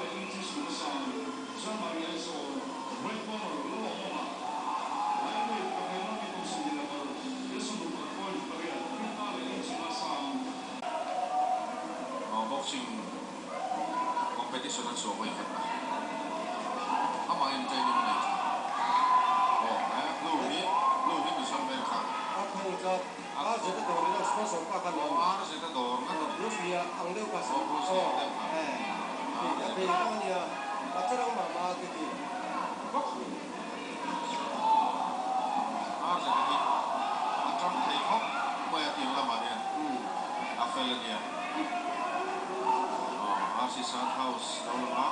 leh inchi suma sang, Chanmari Aizawl, Red Corner, Lalawmawma, Lightweight, Pahnih mi kum 26, ke 18 point pariat, feet nga leh inchi nga sang. Boxing competition a chhuah vawi khat a, amahin training a nei thin. Aw he blue hi blue hi Mission Veng kha. A thawng tlat A RZ a dawr ilo sponsor pa kha Aw nia. RZ a dawr ngat a Aw ni. Bruce Lee a ang deuh kha Aw Bruce Lee aw ang deuh kha. eh ti a RZ bei a vang a nia a charang mah mah a ke ti. RZ a hi a tang thei khawp mai a tiang lamah hian a fel a nia. Aw RC Sand House lo lang a.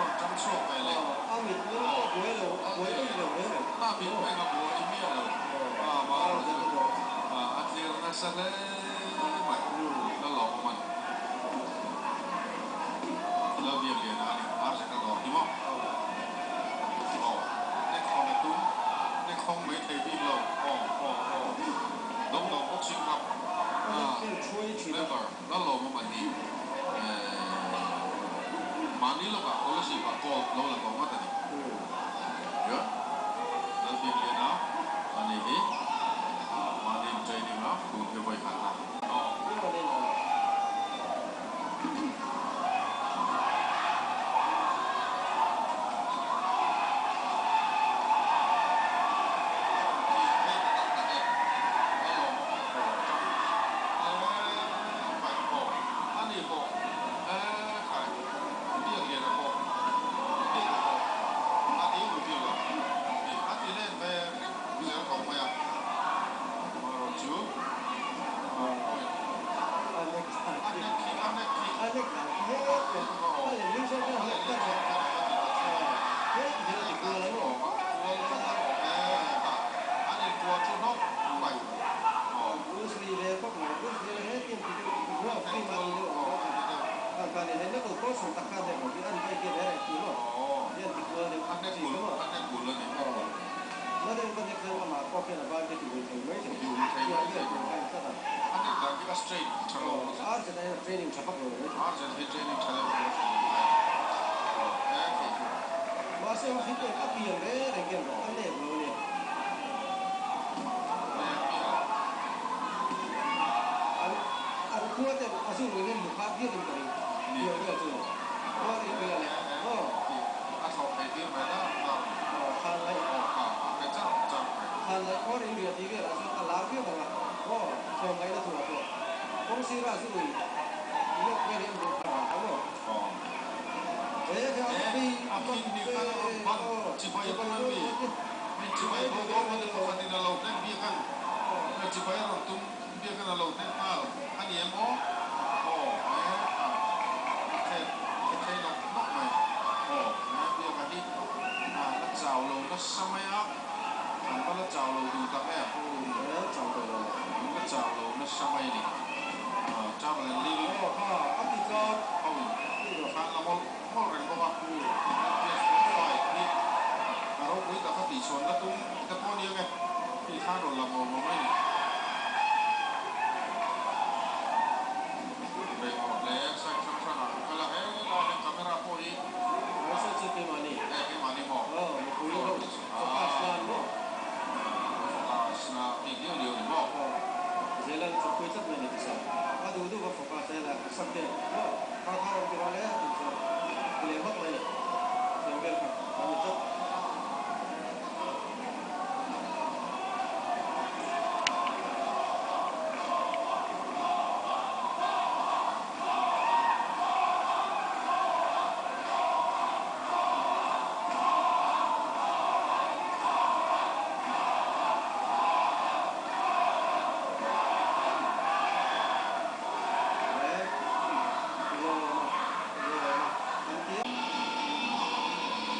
Aw a mit meng pawh buai lo a buai eih lo mai mai maw. Aw RZ a dawr. Aw, nek hawn a tum, nek hawng mai thei bik lo. Aw, aw, aw. Dawngdawng boxing club A nek hian thuai thin a. Member Lalawmawma hi mahni lawkah scholarship ah gold lo la tawh ngat a ni. Tia Lalbiakliana a ni hi mahni in training a tun hi vawi khatna. Aw. A rawn tlir phei ta tak tak e. A lawmawm a rawn tang hle mai. Aw, ani pawh e khai, Biakliana pawh, Biaka pawh a ti ui bik lo. A ti len ve vek zel tho mai a. Amaherawhchu, point. A nek dan A khi, nek khi, a nek khi. a nek dan khi het te, a letling zawk hian a A nek letling dan zawk hian a va ti ta thin em. He ti A hian a nek ti dan kual chu ang aw. aw, a kual tlat a, e tah an inkuah chu hnawk mai aw. Bruce Lee ve bawk mai, Bruce Lee he ti an ti deuh, A ruak nek film a kual ti deuh ang aw, bawk a a. ti deuh. Khan khan he knuckle torsion tak khan hei ho hi an vai hian he reh ti maw, Aw, hi an ti kual deuh a nek chi bul, ka maw. a nek bul a ni, nek Aw, bul. na deuh ka nek hian amah pawh khian a ban te ti ui thei mai thei, Ti ui thei tiang mai vel thei tur aw. kha a in tlat a. A nek dan khi a straight tha lo Aw, tlat. RZ hian training tha vak lo mai thei. RZ hi training tha deuh tur a hrilh ngai a. Aw, he khi chu. Mahse ho khi pek a pian reng reng hian Aw. a nep lo a ni. Nep miah lo. An an khua ten a zung in an hmu phak viau in ka ring. Ni. Pian vel chu Aw, khua ri he ria leh he he maw. ti a thlawh thei tir ve dar dar a ni. Aw, khan laih. Aw, kha a pe char char mai. Khan laih khua ri ria tih velah chuan a lar viau ang a, maw tlawm ngaihna thu ah pawh kawng sira zu ui lawk vel hi an hmuh phak ang kha maw. Aw. He he a He vei a a khin mak hnih ve khan a rawn ban aw chibai a chibai tum em dawn mi? maw ti Mi chibai chibai bo ve dawn ve maw ni aw. pakhatin a lo hnek biak ang. Aw. Chibai a rawn tum biak ang a lo hnek nghal a ni em aw? Aw he a a khet khet thei nawk nawk mai. Aw he biaka hi a la chau lo nasa mai a, an va la chau lo duh tak em? Umm he chau tawh lo. An la chau lo nasa mai a ni. Travel and living Aw kha a ti tlat. Ho in khan la mawlh mawlh reng bawk a. LPS fight hi a ropui tak a tihchhuan la tum te pawh a ni ang e. Tih khan rawn la mawm awm a ni. Reng awrh leh side hrang hrangah an kal a, he lai hian camera pawh hi. Mahse chu keimahni. E keimahni maw? Aw mipui ho focus nan maw? Focus na bik liau liau ni maw? Aw Zelan chawpui tlat mai ni ti sa. A duh duh va focus e la sak te maw? Kha kha rawn ti rawh le tih chuan ti leh hmak mai ni. Thiam vel kha an ni tlat.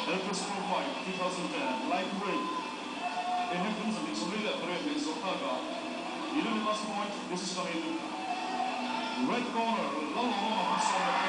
Elvis Pro Fight 2010 Lightweight Inhibin 28 leh zawh takah unanimous point decision in red corner Lalawmawma hmun 15.